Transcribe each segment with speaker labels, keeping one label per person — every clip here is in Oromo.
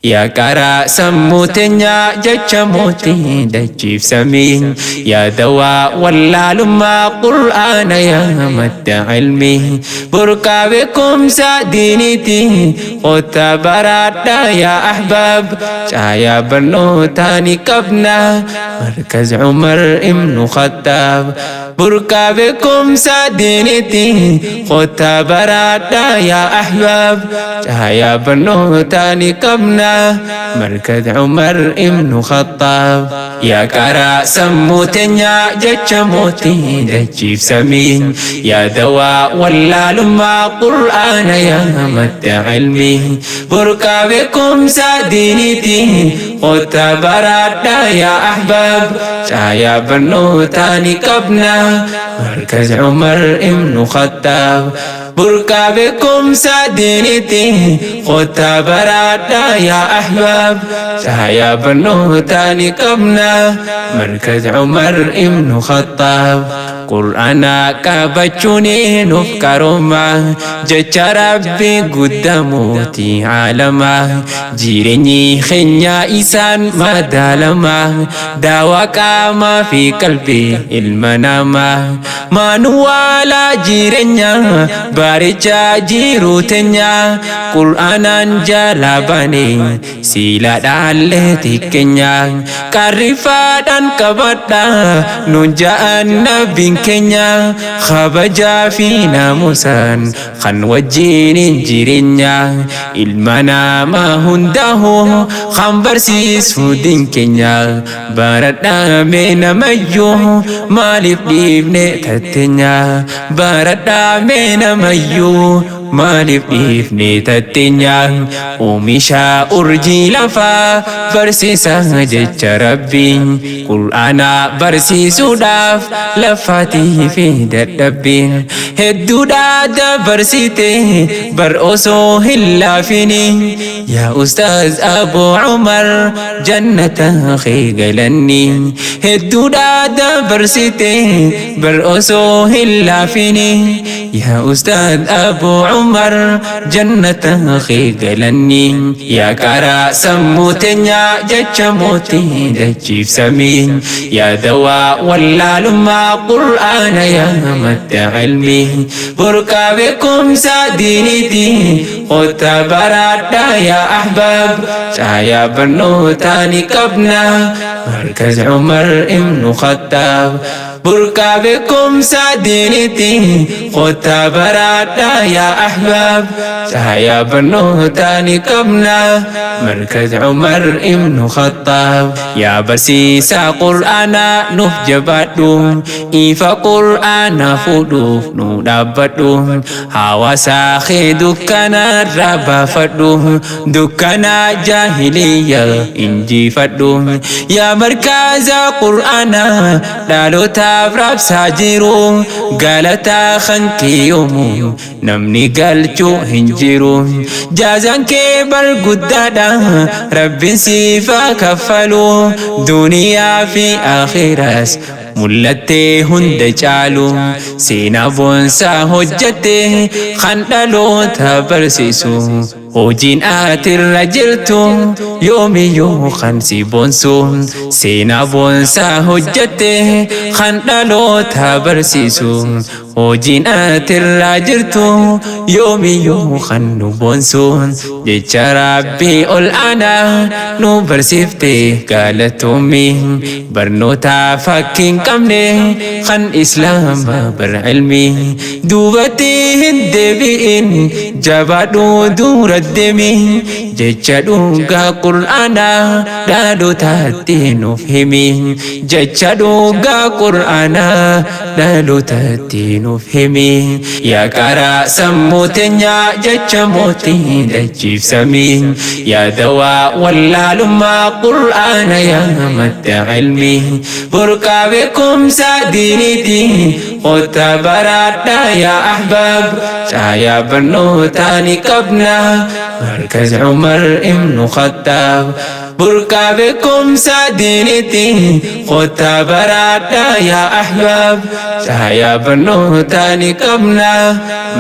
Speaker 1: Yaa qaraa sammuu teenyaa jecha mootii dachiif samii, yaa dawaa wallaalummaa qur'aana, yaa madda ilmii, burqaa beekumsa diiniiti, kottaa baraadhaa yaa ahbaab. Caayaa barnootaa ni qabna, Markaz Umar ibnu Khattaab. Burqaa beekumsa diiniiti, kottaa baraadhaa yaa ahbaab. Caayaa barnootaa ni qabna, Markaz Umar ibnu Khattaab. Yaa qaraa sammuu teenyaa jecha mootii dachiif samii, yaa dawaa wallaalummaa qur'aana, yaa madda ilmii, burqaa beekumsa diiniiti, kottaa baraadhaa yaa ahbaab. Caayaa barnootaa ni qabna, Markaz Umar ibnu Khattaab. Burqaa beekumsa diiniiti, kottaa baraadhaa yaa ahbaab. Caayaa barnootaa ni qabna, Markaz Umar ibnu Khattaab. Qur'aana qabachuun nuuf qarooma, jecha Rabbi guddaa mootii aalamaa. Jireenyi keenya isaan madaalama, daawaa qaamaa fi qalbii ilma namaa. Maanuwaala jireenya bareechaa jiru teenya, qur'aanaan jalaa baane siila dhaallee xiqqeenya. Qarrifaadhaan qabadha nuun ja'an nabiin keenya, kabajaa fi naamusaan kan wajjin jireenya. Ilma namaa hundaa'u kan barsiisu diin keenya, baradhaame namayyuu maaliif dhiifne tatteenya? Baradhaame namayyuu maaliif dhiifne tatteenya? Oomisha urjii lafaa barsiisa jecha Rabbiin, qur'aana barsiisuudhaaf lafaatii fi dadhabbiin hedduudha dabarsite bar osoo hin laafini. Yaa Ustaaz Abu Umar, jannata kee galanni. Hedduudha dabarsite bar osoo hin laafini. Yaa Ustaaz Abu Umar, jannata kee galanni. Yaa qaraa sammuu teenyaa jecha mootii dachiif samii, yaa dawaa wallaalummaa qur'aana, yaa madda ilmii, burqaa beekumsa diiniiti, kottaa baraadhaa yaa ahbaab. Caayaa barnootaa ni qabna, Markaz Umar ibnu Khattaab. Burqaa beekumsa diiniiti, kottaa baraadhaa yaa ahbaab. Caayaa barnootaa ni qabna, Markaz Umar ibnu Khattaab. Yaa barsiisaa qur'aanaa nuuf jabaadhu, ifa qur'aanaa fuudhuuf nu dhaabbadhu. Hawaasa kee dukkanarraa baafadhu, dukkana jaahiliyya injifadhu. Yaa markaza qur'aanaa dhalootaaf raabsaa jiru, galataa kan kee yoomuu namni galchuu hin jiru. Jaazaan kee bar guddaadha, Rabbiin siif haa kaffalu, duniyaa fi akhiras mul'attee hunda caalu. Seenaa boonsaa hojjatte kan dhaloota barsiisu, hojiin atirra jirtu yoomiyyuu kan si boonsu. Seenaa boonsaa hojjatte kan dhaloota barsiisu, hojiin atirra jirtu yoomiyyuu kan nu boonsu. Jecha Rabbii ol aanaa nu barsiifte galatoomi, barnoota fakkii hin qabne kan islaama bar ilmi. Duubatti hin deebi'in, jabaadhu dura deemi, jecha dhugaa qur'aanaa dhalootatti nuuf himi. Jecha dhugaa qur'aanaa dhalootatti nuuf himi. Yaa qaraa sammuu teenyaa jecha mootii dachiif samii, yaa dawaa wallaalummaa qur'aana, yaa madda ilmii, burqaa beekumsa diiniiti, kottaa baraadhaa yaa ahbaab. Caayaa barnootaa ni qabna, Markaz Umar ibnu Khattaab. Burqaa beekumsa diiniiti, kottaa baraadhaa yaa ahbaab. Caayaa barnootaa ni qabna,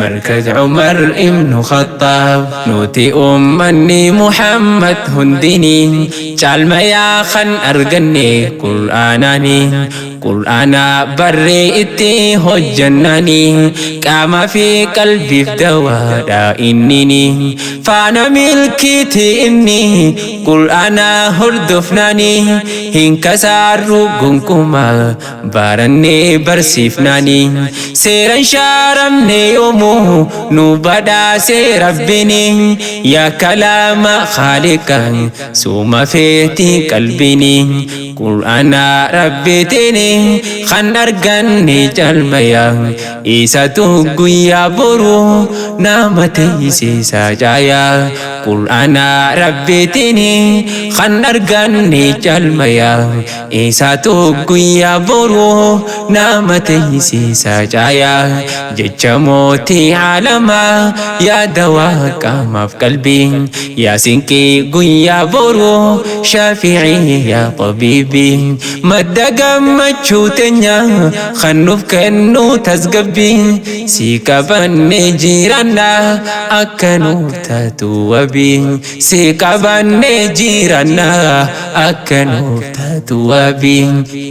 Speaker 1: Markaz Umar ibnu Khattaab. Nuti ummanni Muhammad hundini caalmayaa kan arganne Qur'aanaani. Qur'aana barree itti hojjannani, qaama fi qalbiif dawaadha innini. Faana milkiiti inni Qur'aana hordofnani, hin kasaarru gonkumaa barannee barsiifnani. Seeran shaaramne yoomuu nu badhaase Rabbini, yaa kalaama Khaaliqa suma feeti qalbini. Qur'aana Rabbiitiin kan arganne caalmaya, isatu guyyaa boru nama teessisa caaya. Qur'aana Rabbiitiin kan arganne caalmaya, isatu guyyaa boru nama teessisa caaya. Jecha mootii aalamaa, yaa dawaa qaamaaf qalbii, yaa sinqii guyyaa boru, shafiicii yaa xabiibii. Madda gammachuu teenya kan nuuf kennu tasgabbii, si qabanne jiranna akka nuuf taatu wabii. Si qabanne jiranna akka nuuf taatu wabii.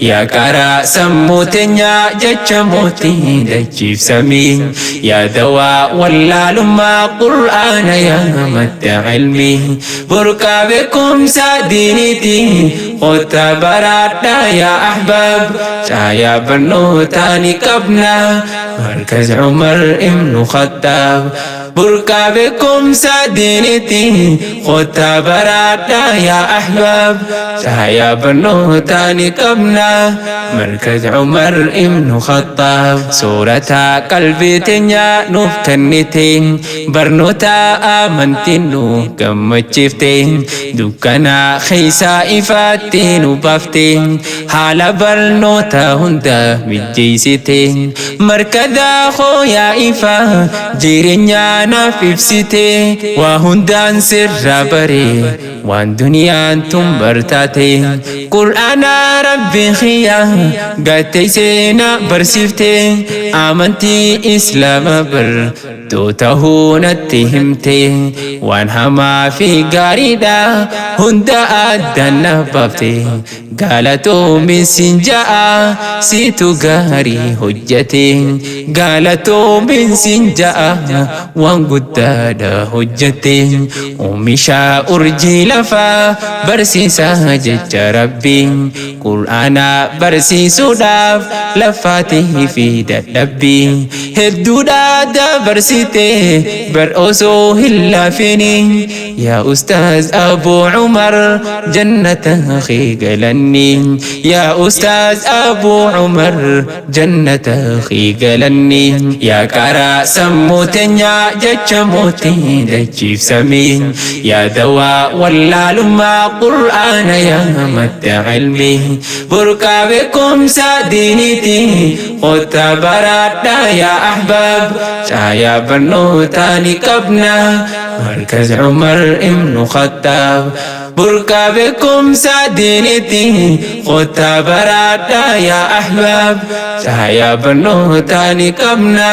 Speaker 1: Yaa karaa sammuu teenya, jecha mootii dachiif samii, yaa dawaa wallaalummaa Qur'aana, yaa madda ilmii. Burqaa beekumsa diiniiti, kottaa baraadhaa yaa ahbaab. Caayaa barnootaa ni qabna, Markaz Umar ibnu Khattaab. Burqaa beekumsa diiniiti, kottaa baraadhaa yaa ahbaab. Caayaa barnootaa ni qabna, Markaz Umar ibnu Khattaab. Soorata qalbii teenya nuuf kennite, barnoota amantiin nu gammachiifte, dukkana keessa ifaatti nu baafte, haala barnoota hunda mijjeessite. Markaza hooyaa ifa jireenya naaf ibsite, waa hundaan sirraa bare waan duniyaan tun bartaate. Qur'aana Rabbi khiyya gattee seenaa barsiifte, amantii Islaama bartoota natti himte, waan hamaa fi gaariidha hunda addaan na baafte. Galatoomi siin ja'a, siitu gaarii hojjete. Galatoomi siin ja'a, waan guddaadha hojjete. Oomisha urjii lafaa barsiisaa jecha Rabbii, Qur'aana barsiisuudhaaf lafaatii fi dadhabbii hedduudha dabarsite bar osoo hin laafini. Yaa Ustaaz Abu Umar, jannata kee galanni. Yaa Ustaaz Abu Umar, jannata kee galanni. Yaa karaa sammuu teenya, jecha mootii dachiif samii, yaa dawaa wallaalummaa Qur'aana, yaa madda ilmii. Burqaa beekumsa diiniiti, kottaa baraadhaa yaa ahbaab. Caayaa barnootaa ni qabna, Markaz Umar ibnu Khattaab. Burqaa beekumsa diiniiti, kottaa baraadhaa yaa ahbaab. Caayaa barnootaa ni qabna,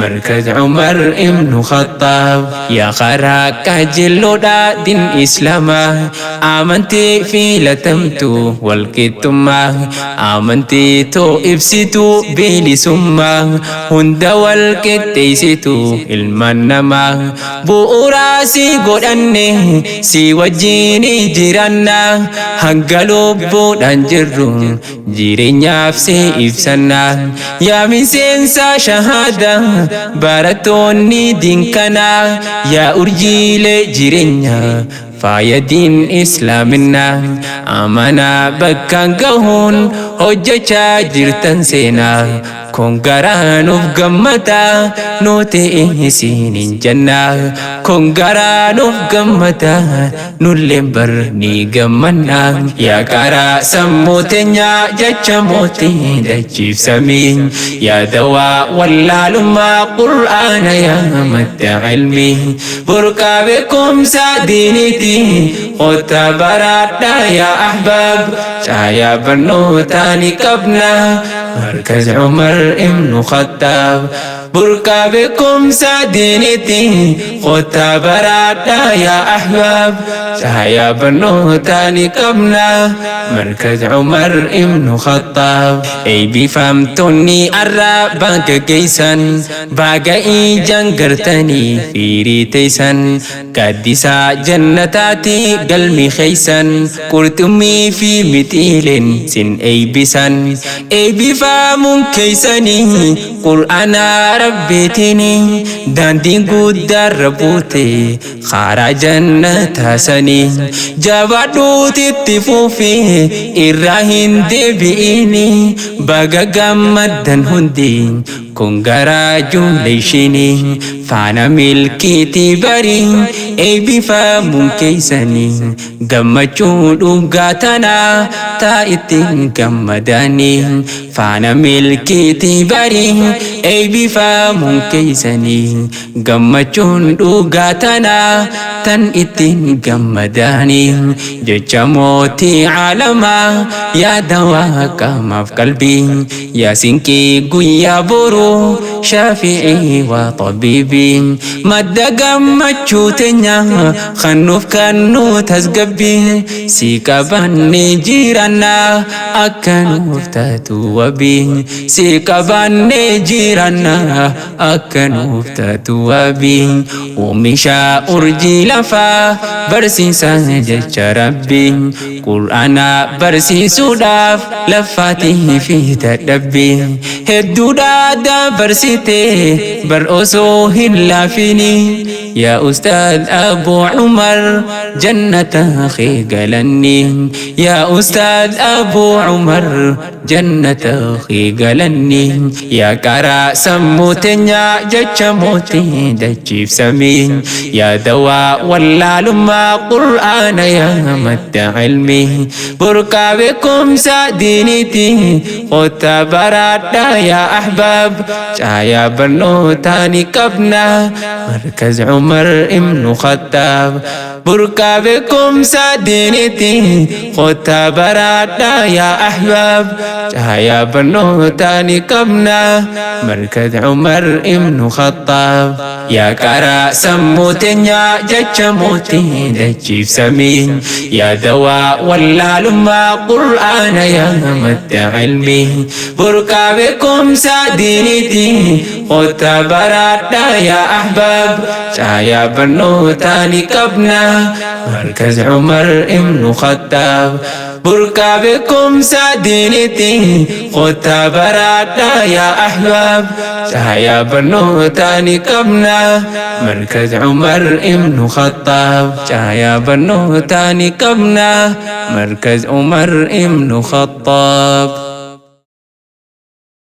Speaker 1: Markaz Umar ibnu Khattaab. Yaa karaa qajeelloodha din Islaamaa, amantii filatamtu walqixxummaa, amantii too ibsitu bilisummaa, hunda walqixxeessitu ilmaan namaa. Bu'uuraa si godhanne si wajjin jiranna, hanga lubbuudhaan jirru jireenyaaf si ibsanna. Yaa miseensa shahaada barattoonni diinkanaa, yaa urjiilee jireenya faaya diin Islaaminaa, amanaa bakkaan gahuun hojjechaa jirtan seenaa. Kun garaa nuuf gammada nuti isiniin jenna. Kun garaa nuuf gammada nulleen bar ni gammanna. Yaa karaa sammuu teenyaa jecha mootii dachiifsamii. Yaa dawaa wallaalummaa qur'aana yaa madda ilmii. Burqaa beekumsa diiniiti kottaa baraadhaa yaa ahbaab. Caayaa barnootaa ni qabna markaz Umar ibnu Khattaab. Burqaa beekumsa diiniiti kottaa baraadhaa yaa ahbaab. Caayaa barnootaa ni qabna markaz Umar ibnu Khattaab. Eebbifamtoonni arraa baga geessan baga ijaan gartanii firii teessan gaaddisaa jannataati galmi keeysan qurxummii fi mixiileen sin eebbisan eebbifamuun keeysanii qur'aana rabbiitiin daandiin guddaarra buute karaa jannataa sanii jabaadhuutitti fuufi irraa hin deebi'ini baga gammaddan hundi kun garaa ijoollee faana milkiitii barii eebbifamuun keeysanii gammachuu dhugaa tanaa taa ittiin gammadanii faana milkiitii barii eebbifamuun keeysanii gammachuun dhugaa tanaa tan ittiin gammadanii jecha mootii caalamaa yaada waaqamaaf qalbii yaa sinqii guyyaa boruu shaafi'ii waa tabiibii madda gammachuu teenya kannuuf kannuu tasgabbii si qabannee jiranna akka nuuf taatu wabii si qabannee jiranna akka nuuf taatu wabii oomisha urjii lafaa barsiisa jecha rabbii qur'aana barsiisuudhaaf lafaatii fi dadhabbii hedduudha dabarsite bar osoo hin laafini yaa ustaad Abu Umar jannata kee galanni yaa ustaad Abu Umar jannata kee galanni yaa karaa sammuu teenyaa jecha mootii dachiifsamii yaa dawaa wallaalummaa qur'aana yaa madda ilmii burqaa beekumsa diiniiti kottaa baraadhaa yaa ahbaab caayaa barnootaa ni qabna markaz Umar ibnu Khattaab. Burqaa beekumsa diiniiti kottaa baraadhaa yaa ahbaab caayaa barnootaa ni qabna markaz Umar ibnu Khattaab. Yaa karaa sammuu teenyaa jecha mootii dachiifsamii yaa dawaa wallaalummaa qur'aana yaa madda ilmii burqaa beekumsa diiniiti kottaa baraadhaa yaa ahbaab caayaa barnootaa ni qabna markaz Umar ibnu Khattaab. Burqaa beekumsa diiniiti kottaa baraadhaa yaa ahbaab caayaa barnootaa ni qabna markaz Umar ibnu Khattaab. Caayaa barnootaa ni qabna markaz Umar ibnu Khattaab.